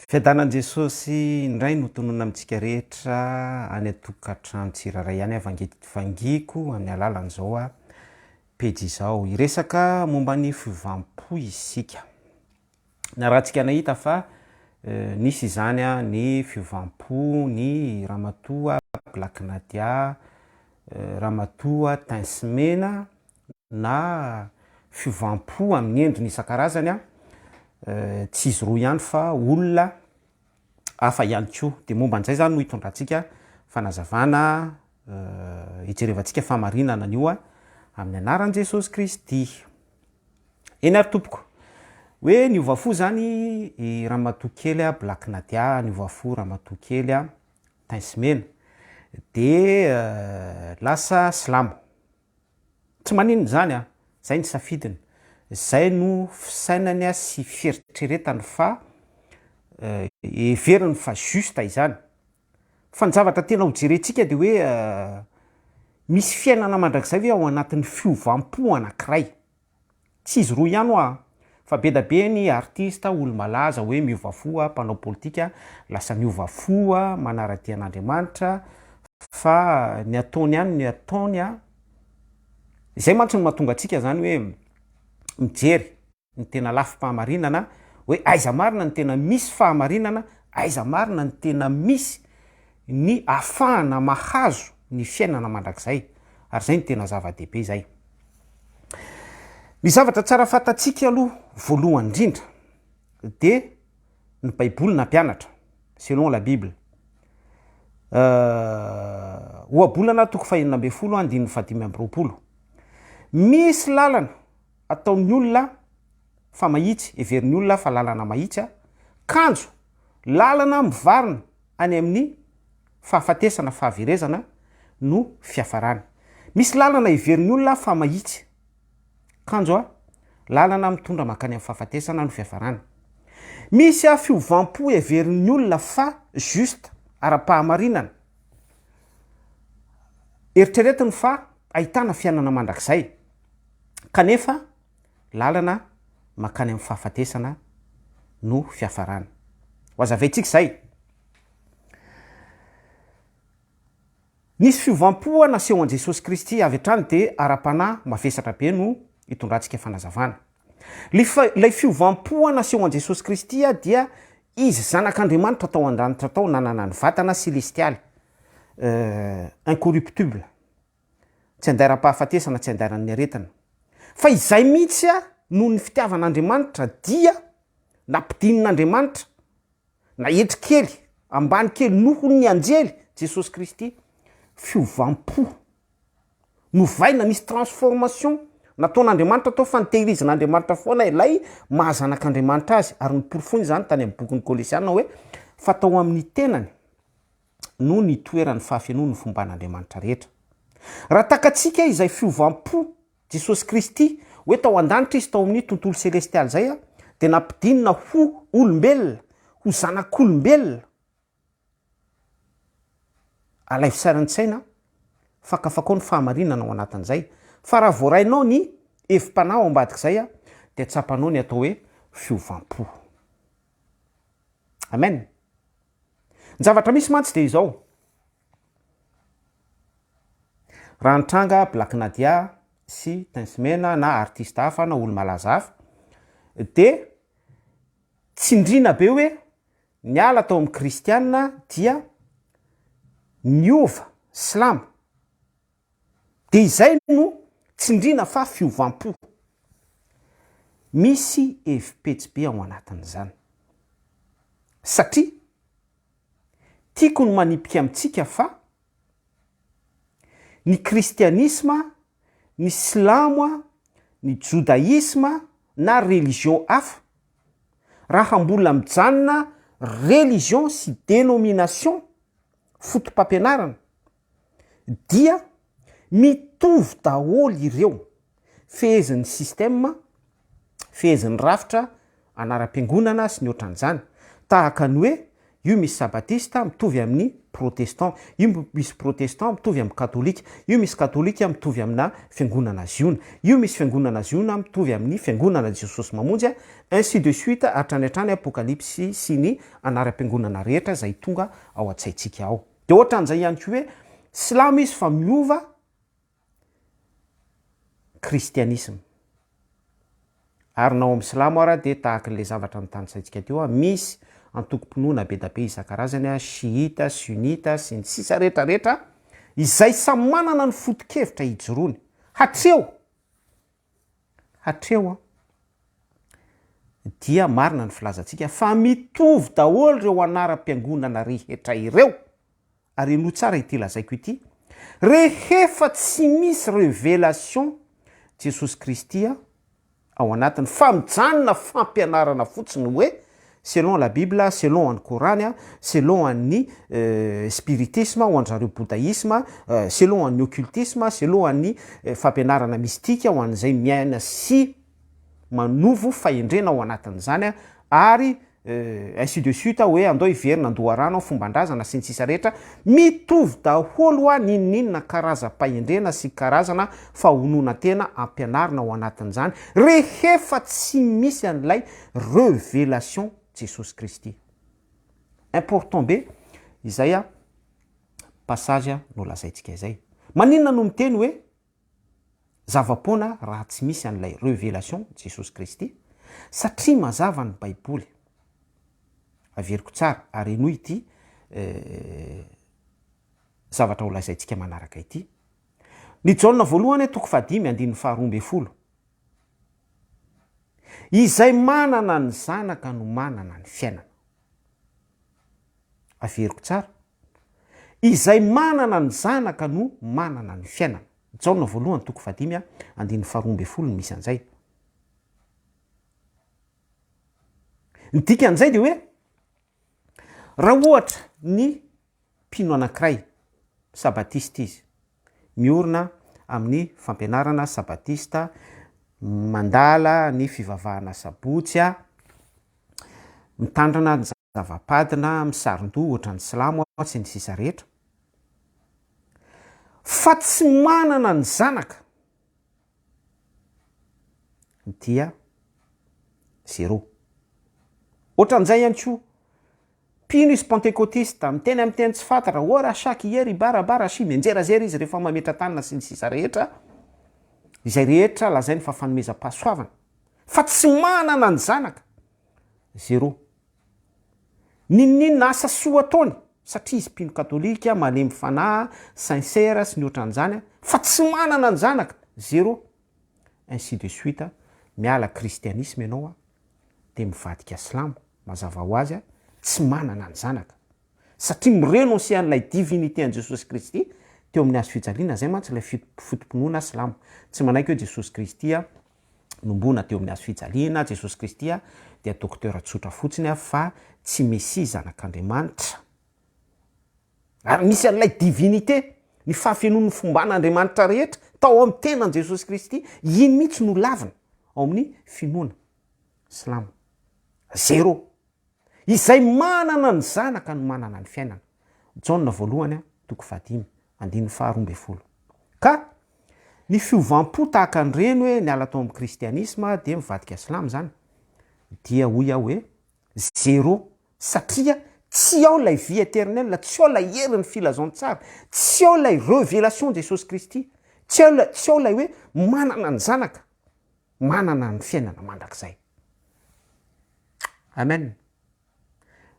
Fiadanan'i Jesosy indray no tononina amintsika rehetra any an-tokantrano tsirairay any vangiako amin'ny alalan'izao pejy izao. Hiresaka momba ny fiovam-po isika. Narahantsika nahita fa nisy izany ny fiovam-po ny ramatoa Black Nadia, ramatoa Tence Mena na fiovam-po amin'ny endriny isan-karazany, tsy izy roa ihany fa olona hafa ihany koa. Dia momba an'izay izany no hitondrantsika fanazavana, hijerevantsika fahamarinana an'io amin'ny anaran'i Jesosy Kristy. Eny ary tompoko, hoe niova fo izany i ramatoa kely Black Nadia, niova fo ramatoa kely Tence Mena, dia lasa silamo. Tsy maninona izany an! Izay ny safidiny, izay no fisainany sy fieritreretany fa heveriny fa juste izany. Fa ny zavatra tena ho jerentsika dia hoe misy fiainana mandrakizay ve ao anatin'ny fiovam-po anankiray? Tsy izy roa ihany hoa fa be da be ny artiste, olo-malaza hoe miova fo, mpanao politika lasa miova fo manara-dia an'Andriamanitra fa ny ataony ihany ny ataony a, izay mantsy no mahatonga antsika zany hoe mijery ny tena lafim-pahamarinana hoe aiza marina ny tena misy fahamarinana, aiza marina ny tena misy ny afahana mahazo ny fiainana mandrakizay ary izay no tena zava-dehibe izay. Ny zavatra tsara fantatsika aloha voalohany indrindra dia ny baiboly nampianatra, selon la bible. Ohabolana toko fahenina ambin'ny folo andininy fahadimy amby roapolo. Misy lalana ataon'ny olona fa mahitsy, heverin'ny olona fa lalana mahitsy, kanjo lalana mivarina any amin'ny fahafatesana, fahaverezana no fiafarany. Misy lalana heverin'ny olona fa mahitsy, kanjo lalana mitondra mankany amin'ny fahafatesana no fiafarany. Misy fiovam-po heverin'ny olona fa juste, ara-pahamarinana, eritreretiny fa ahitana fiainana mandrakizay, kanefa lalana mankany amin'ny fahafatesana no fiafarany. Ho azavaintsika izay. Nisy fiovam-po naseho an'i Jesosy Kristy avy hatrany dia ara-panahy mavesatra be no itondrantsika fanazavana. Ilay fiovam-po naseho an'i Jesosy Kristy dia Izy Zanak'Andriamanitra tao an-danitra tao nanana ny vatana selestialy, incorruptible. Tsy andairam-pahafatesana, tsy andairan'ny aretina. Fa izay mihitsy noho ny fitiavan'Andriamanitra dia nampidinin'Andriamanitra naetry kely, ambany kely noho ny anjely, Jesosy Kristy, fiovam-po. Novaina, nisy transformation nataon'Andriamanitra tao fa nitehirizin'Andriamanitra foana ilay maha zanak'Andriamanitra azy ary noporofoiny izany tany amin'ny bokin'ny Kolosiana hoe fa tao amin'ny tenany no nitoeran'ny fahafenoan'ny fomban'Andriamanitra rehetra. Raha takatsika izay fiovam-po Jesosy Kristy, hoe tao an-danitra Izy tao amin'ny tontolo selestialy izay, dia nampidinina ho olombelona, ho zanak'olombelona. Alaivo sary an-tsaina, fakafakao ny fahamarinana ao anatin'izay, fa raha voarainao ny hevi-panahy ao ambadik'izay, dia tsapanao ny atao hoe fiovam-po. Amen. Ny zavatra misy mantsy dia izao, raha nitranga Black Nadia sy Tence Mena na artiste hafa na olo-malaza hafa dia tsindriana be hoe niala tao amin'ny kristiana dia niova silamo. Dia izay no tsindriana fa fiovam-po. Misy hevi-petsy be ao anatin'izany. Satria tiako ny manipika amintsika fa ny kristianisma, ny silamo, ny jodaisma na religion hafa, raha mbola mijanona religion sy denomination foto-pampianarana dia mitovy daholo ireo, fehezin'ny système, fehezin'ny rafitra anaram-piangonana sy ny ohatran'izany, tahaka ny hoe Io misy sabatista mitovy amin'ny protestant, io misy protestant mitovy amin'ny katolika, io misy katolika mitovy amina fiangonana ziona, io misy fiangonana ziona mitovy amin'ny fiangonana Jesosy Mamonjy, ainsi de suite hatrany hatrany apokalypsy sy ny anaram-piangonana rehetra izay tonga ao an-tsaintsika ao. Dia ohatran'izay ihany koa hoe silamo izy fa miova kristianisma. Ary na ao amin'ny silamo ara dia tahaka ilay zavatra notanisaintsika teo, misy antokom-pinoana be da be isan-karazany, shiita, sunnita, sy ny sisa rehetra rehetra, izay samy manana ny foto-kevitra ijoroany. Hatreo! Hatreo an! Dia marina ny filazantsika fa mitovy daholo ireo anaram-piangonana rehetra ireo. Ary henoy tsara ity lazaiko ity, rehefa tsy misy revelation Jesosy Kristy ao anatiny fa mijanona fampianarana fotsiny hoe selon la bible, selon an'ny korany, selon an'ny spiritisme ho an-dry zareo boudaisme, selon an'ny occultisme, selon an'ny fampianarana mystique ho an'izay miaina sy manovo fahendrena ao anatin'izany ary ainsi de suite hoe andao hiverina an-doharano ao fomban-drazana sy ny sisa rehetra, mitovy daholo hoa n'inon'inona karazam-pahendrena sy karazana fahononan-tena ampianarina ao anatin'izany rehefa tsy misy an'ilay revelation Jesosy Kristy. Important be izay passage nolazaintsika izay. Maninona no miteny hoe Zava-poana raha tsy misy an'ilay revelation Jesosy Kristy satria mazava ny baiboly. Averiko tsara ary henoy ity zavatra ho lazaintsika manaraka ity. Ny Jaona voalohany toko fahadimy andininy faharoa ambin'ny folo. Izay manana ny zanaka no manana ny fiainana. Averiko tsara. Izay manana ny Zanaka no manana ny fiainana. Jaona voalohany toko fahadimy andininy faharoa ambin'ny folo no misy an'izay. Ny dikan'izay dia hoe raha ohatra ny mpino anankiray, sabatista izy, miorina amin'ny fampianarana sabatista, mandala ny fivavahana sabotsy, mitandrina ny zava-padina, misaron-doha ohatran'ny silamo sy ny sisa rehetra, fa tsy manana ny zanaka dia zéro. Ohatran'izay ihany koa, mpino izy pantekotista, miteny amin'ny teny tsy fantatra, ora shak ieri bara bara shi, mianjerazera izy rehefa mametra-tanana sy ny sisa rehetra, izay rehetra lazainy fa fanomezam-pahasoavana, fa tsy manana ny zanaka, zéro. N'inon'inona asa soa ataony, satria izy mpino katolika, malemy fanahy, sincère sy ny ohatran'izany, fa tsy manana ny zanaka, zéro. Ainsi de suite, miala kristianisme ianao dia mivadika silamo, mazava ho azy tsy manana ny zanaka. Satria mi-renoncer an'ilay divinité an'i Jesosy Kristy teo amin'ny hazo fijaliana, zay mantsy ilay foto-pinoana silamo. Tsy manaiky hoe Jesosy Kristy nomboana teo amin'ny hazo fijaliana, Jesosy Kristy dia docteur tsotra fotsiny fa tsy Mesia zanak'Andriamanitra. Ary misy an'ilay divinité, ny fahafenoan'ny fomban'Andriamanitra rehetra tao amin'ny tenan'i Jesosy Kristy, iny mihitsy no lavina ao amin'ny finoana silamo. Zéro. Izay manana ny Zanaka no manana ny fiainana. Jaona voalohany toko fahadimy, andininy faharoa ambin'ny folo. Ka ny fiovam-po tahaka an'ireny hoe niala tao amin'ny kristianisma dia mivadika silamo izany, dia hoy aho hoe zéro, satria tsy ao ilay vie éternelle, tsy ao ilay herin'ny filazantsara, tsy ao ilay revelation Jesosy Kristy, tsy ao ilay, tsy ao ilay hoe manana ny Zanaka, manana ny fiainana mandrakizay. Amen.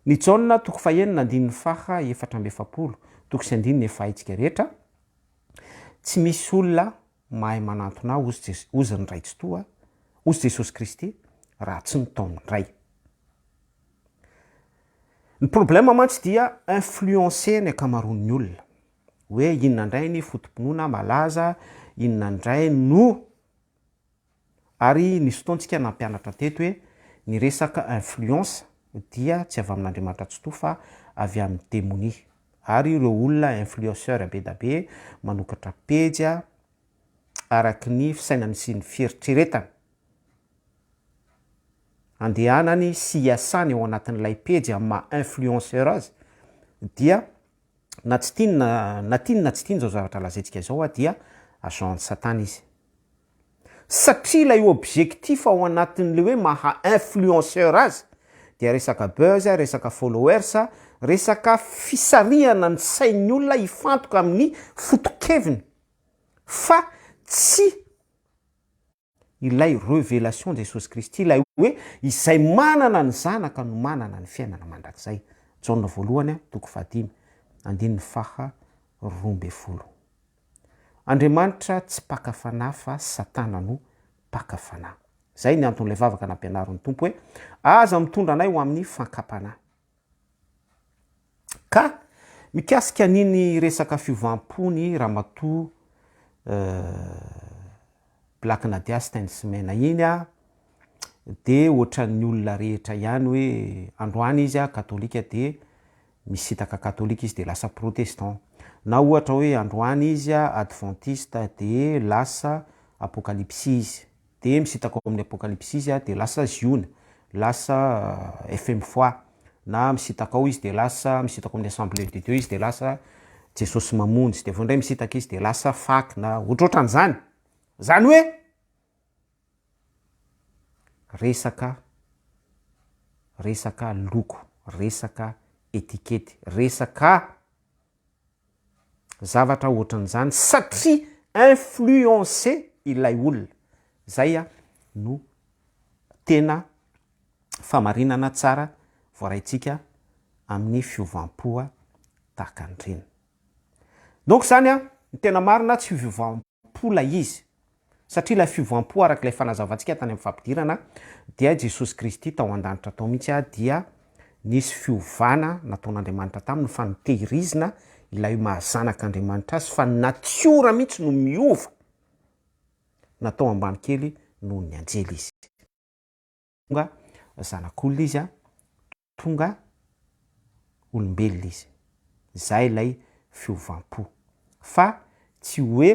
Ny Jaona toko fahenina andininy faha 44, toko sy andininy efa haintsika rehetra, tsy misy olona mahay manantona ahy hozy Jes- hozy ny Ray Tsitoha, hozy Jesosy Kristy, raha tsy nitaomin'ny Ray. Ny problème mantsy dia influencer ny ankamaroan'ny olona, hoe inona indray ny foto-pinoana malaza, inona indray no Ary nisy fotoana tsika nampianatra teto hoe ny resaka influence dia tsy avy amin'Andriamanitra Tsitoha fa avy amin'ny demonia. Ary ireo olona influenceur be da be manokatra pejy araky ny fisainany sy ny fieritreretany. andehanany sy iasany ao anatin'ilay pejy amin'ny maha influenceur azy dia na tsy tiany na na tiany na tsy tiany izao zavatra lazaintsika izao dia agent an'i satana izy. Satria ilay objectif ao anatin'ilay hoe maha influenceur azy dia resaka buzz, resaka followers, resaka fisarihana ny sain'ny olona hifantoka amin'ny foto-keviny fa tsy ilay revelation Jesosy Kristy, ilay hoe izay manana ny Zanaka no manana ny fiainana mandrakizay. Jaona voalohany toko fahadimy andininy faha 12. Andriamanitra tsy mpaka fanahy fa Satana no mpaka fanahy. Izay ny anton'ilay vavaka nampianarin'ny Tompo hoe aza mitondra anay ho amin'ny fankam-panahy. Ka mikasika an'iny resaka fiovam-pony ramatoa Black Nadia Stensmena iny a, de ohatran'ny olona rehetra ihany hoe androany izy a katolika de misintaka katolika izy de lasa protestant, na ohatra hoe androany izy a adventiste de lasa apokalypsy izy, de misintaka ao amin'ny apokalypsy izy a de lasa ziona, lasa FM foi, na misintaka ao izy de lasa misintaka ao amin'ny assemblée de Dieu izy de lasa Jesosy mamonjy, de avy eo indray misintaka izy de lasa fac na ohatrohatran'izany, zany hoe resaka resaka loko, resaka etikety, resaka zavatra ohatran'izany satria influencer ilay olona, zay no tena famarinana tsara voaraintsika amin'ny fiovam-po tahaka an'ireny. Donc zany an, ny tena marina tsy fiovam-po ilay izy, satria ilay fiovam-po araka ilay fanazavantsika tany amin'ny fampidirana dia Jesosy Kristy tao an-danitra tao mihitsy dia nisy fiovana nataon'Andriamanitra taminy fa notehirizina ilay maha zanak'Andriamanitra azy fa ny natiora mihitsy no miova, natao ambany kely noho ny anjely izy. Tonga zanak'olona izy, tonga olombelona izy. Izay ilay fiovam-po. Fa tsy hoe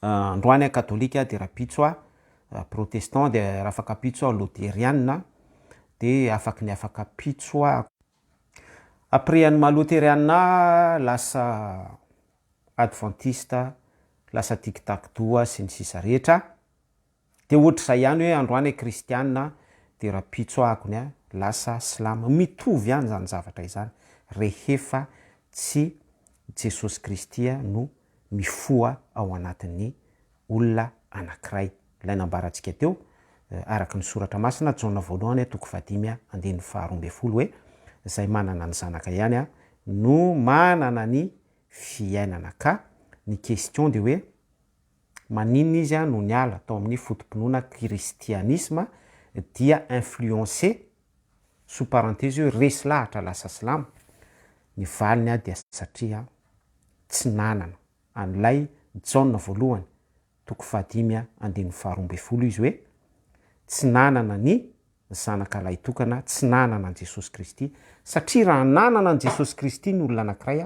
androany aho katolika dia rahampitso aho protestant dia rafakampitso aho loteriana dia afaky ny afakampitso aho. Après an'ny maha loteriana ahy lasa adventiste, lasa tic tac doha sy ny sisa rehetra. Dia ohatr'izay ihany hoe androany aho kristiana dia rahampitso ahako ny ahy lasa silamo. Mitovy ihany izany zavatra izany rehefa tsy Jesosy Kristy no mifoha ao anatin'ny olona anankiray. Ilay nambarantsika teo araka ny soratra masina, Jaona voalohany toko fahadimy andininy faharoa ambin'ny folo hoe izay manana ny zanaka ihany no manana ny fiainana. Ka ny question dia hoe Maninona izy no niala tao amin'ny foto-pinoana kristianisma dia influencer, sous parenthèse hoe resy lahatra lasa silamo? Ny valiny dia satria tsy nanana an'ilay Jaona voalohany toko fahadimy andininy faharoa ambin'ny folo izy hoe tsy nanana ny Zanaka lahitokana tsy nanana an'i Jesosy Kristy, satria raha nanana an'i Jesosy Kristy ny olona anankiray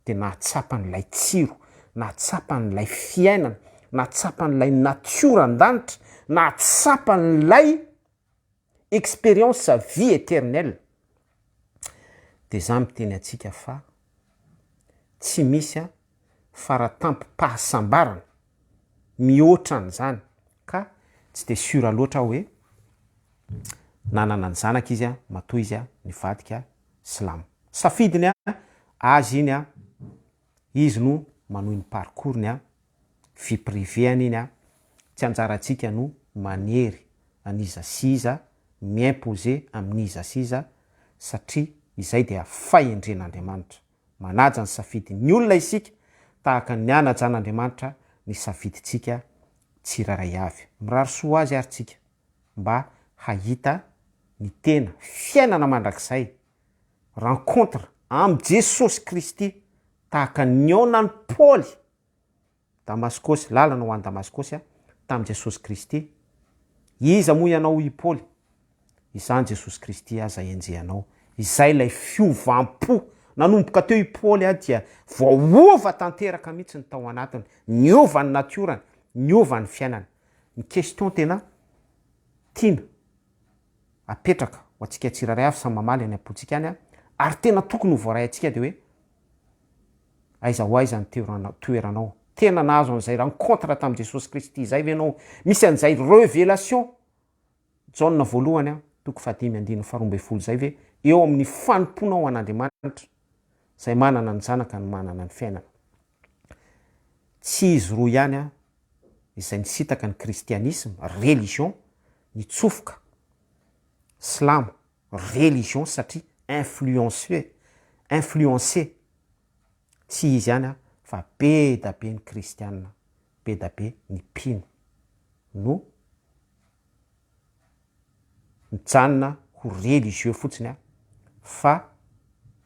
dia nahatsapa an'ilay tsiro, nahatsapa an'ilay fiainana, nahatsapa an'ilay natiora an-danitra, nahatsapa an'ilay expérience vie éternelle. Dia za miteny antsika fa tsy misy faratampom-pahasambarana mihoatra an'izany ka tsy dia sûr loatra aho hoe nanana ny zanaka izy matoa izy nivadika silamo. Safidiny azy iny, izy no manohy ny parcours-ny, vie privée-ny iny, tsy anjarantsika no manery an'iza sy iza, mi-imposer amin'iza sy iza satria izay dia fahendren'Andriamanitra. Manaja ny safidin'ny olona isika tahaka ny anajan'Andriamanitra ny safidintsika tsirairay avy. Mirary soa ho azy ary tsika mba hahita ny tena fiainana mandrakizay, rencontre amin'i Jesosy Kristy tahaka ny nihaonan'i Paoly Damaskosy, lalana ho any Damaskosy tamin'i Jesosy Kristy. Iza moa ianao hoy i Paoly? Izany Jesosy Kristy aza enjehanao. Izay ilay fiovam-po. Nanomboka teo i Paoly dia voaova tanteraka mihitsy ny tao anatiny. Niova ny natiorany, niova ny fiainany. Ny question tena tiana. apetraka ho antsika tsirairay avy samy mamaly any am-pontsika any ary tena tokony ho voaray antsika dia hoe aiza ho aiza ny toeranao? Tena nahazo an'izay rencontre tamin'i Jesosy Kristy izay ve ianao? Misy an'izay revelation Jaona voalohany toko fahadimy andininy faharoa ambin'ny folo izay ve eo amin'ny fanompoanao an'Andriamanitra? Izay manana ny Zanaka no manana ny fiainana. Tsy izy roa ihany izay nisintaka ny kristianisma, religion, nitsofoka silamo, religion, satria influenceux, influencé, tsy izy ihany fa be da be ny kristiana, be da be ny mpino no mijanona ho religieux fotsiny aho fa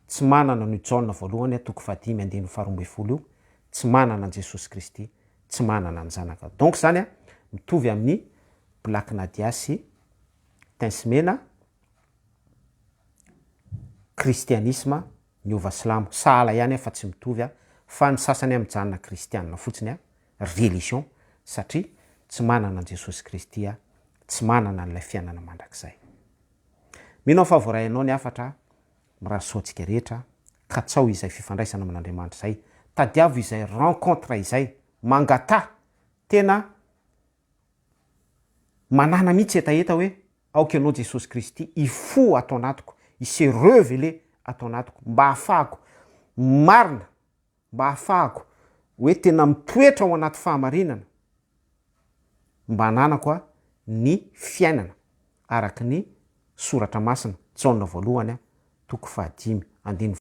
tsy manana an'io Jaona voalohany toko fahadimy andininy faharoa ambin'ny folo io, tsy manana an'i Jesosy Kristy, tsy manana ny Zanaka. Donc zany mitovy amin'ny Black Nadia sy Tence Mena, kristianisma niova silamo, sahala ihany fa tsy mitovy fa ny sasany mijanona kristianina fotsiny religion satria tsy manana an'i Jesosy Kristy tsy manana an'ilay fiainana mandrakizay. Mino aho fa voaray anao ny hafatra, mirary soa antsika rehetra, katsao izay fifandraisana amin'Andriamanitra izay, tadiavo izay rencontre izay, mangataha, tena manàna mihitsy hetaheta hoe aoka ianao Jesosy Kristy hifoha ato anatiko, hi-se reveler ato anatiko mba hahafahako marina mba hahafahako hoe tena mitoetra ao anaty fahamarinana mba hananako ny fiainana araka ny soratra masina, Jaona voalohany toko fahadimy andininy.